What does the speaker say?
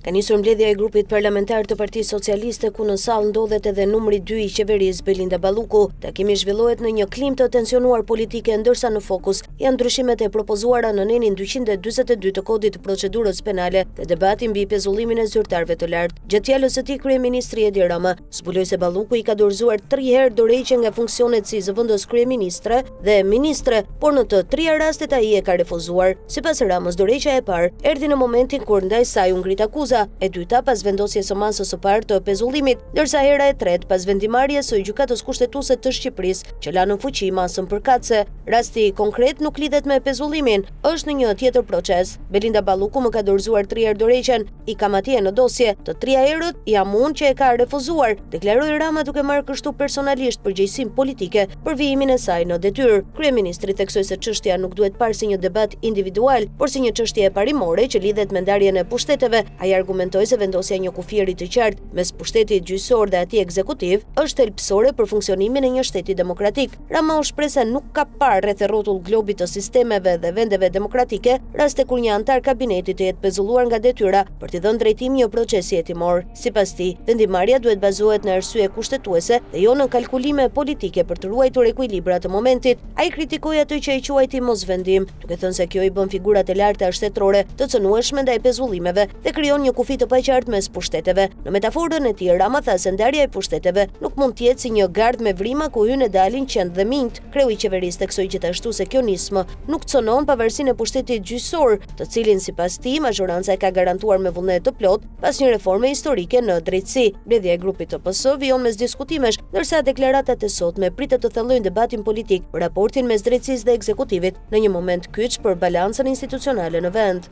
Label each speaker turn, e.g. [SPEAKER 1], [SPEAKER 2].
[SPEAKER 1] Ka nisur mbledhja e grupit parlamentar të Partisë Socialiste ku në sallë ndodhet edhe numri 2 i qeverisë Belinda Balluku. Takimi zhvillohet në një klimë të tensionuar politike ndërsa në fokus janë ndryshimet e propozuara në nenin 242 të Kodit të Procedurës Penale dhe debati mbi pezullimin e zyrtarëve të lartë. Gjatë fjalës së tij kryeministri Edi Rama zbuloi se Balluku i ka dorëzuar tri herë dorëheqjen nga funksionet si zëvendëskryeministre dhe ministre, por në të tria rastet ai e ka refuzuar. Sipas Ramës, dorëheqja e parë erdhi në momentin kur ndaj saj u ngrit akuza, e dyta pas vendosjes së masës së parë të pezullimit, ndërsa hera e tretë pas vendimmarrjes së Gjykatës Kushtetuese të Shqipërisë, që la në fuqi masën përkatëse. Rasti konkret nuk lidhet me pezullimin, është në një tjetër proces. Belinda Balluku më ka dorëzuar tri herë dorëheqjen, i kam atje në dosje, të tria herët jam unë që e ka refuzuar, deklaroi Rama duke marrë kështu personalisht përgjegjësinë politike për vijimin e saj në detyrë. Kryeministri theksoi se çështja nuk duhet parë si një debat individual, por si një çështje parimore që lidhet me ndarjen e pushteteve. Ai argumentoi se vendosja e një kufiri të qartë mes pushtetit gjyqësor dhe atij ekzekutiv është thelbësore për funksionimin e një shteti demokratik. Rama u shpreh se nuk ka parë rreth e rrotull globit të sistemeve dhe vendeve demokratike raste kur një anëtar kabineti të jetë pezulluar nga detyra për t'i dhënë drejtim një procesi hetimor. Sipas tij, vendimmarrja duhet bazohet në arsye kushtetuese dhe jo në kalkulime politike për të ruajtur ekuilibra të momentit. Ai kritikoi atë që e quajti mosvendim, duke thënë se kjo i bën figurat e larta shtetërore të cënueshme ndaj pezullimeve dhe krijon një kufi të paqartë mes pushteteve. Në metaforën e tij, Rama tha se ndarja e pushteteve nuk mund të jetë si një gardh me vrima ku hyjnë e dalin qentë dhe minjtë. Kreu i qeverisë theksoi gjithashtu se kjo nismë nuk cënon pavarësinë e pushtetit gjyqësor, të cilin sipas tij mazhoranca e ka garantuar me vullnet të plotë pas një reforme historike në drejtësi. Mbledhja e grupit të PS vijon mes diskutimesh, ndërsa deklaratat e sotme pritet të thellojnë debatin politik për raportin mes drejtësisë dhe ekzekutivit në një moment kyç për balancën institucionale në vend.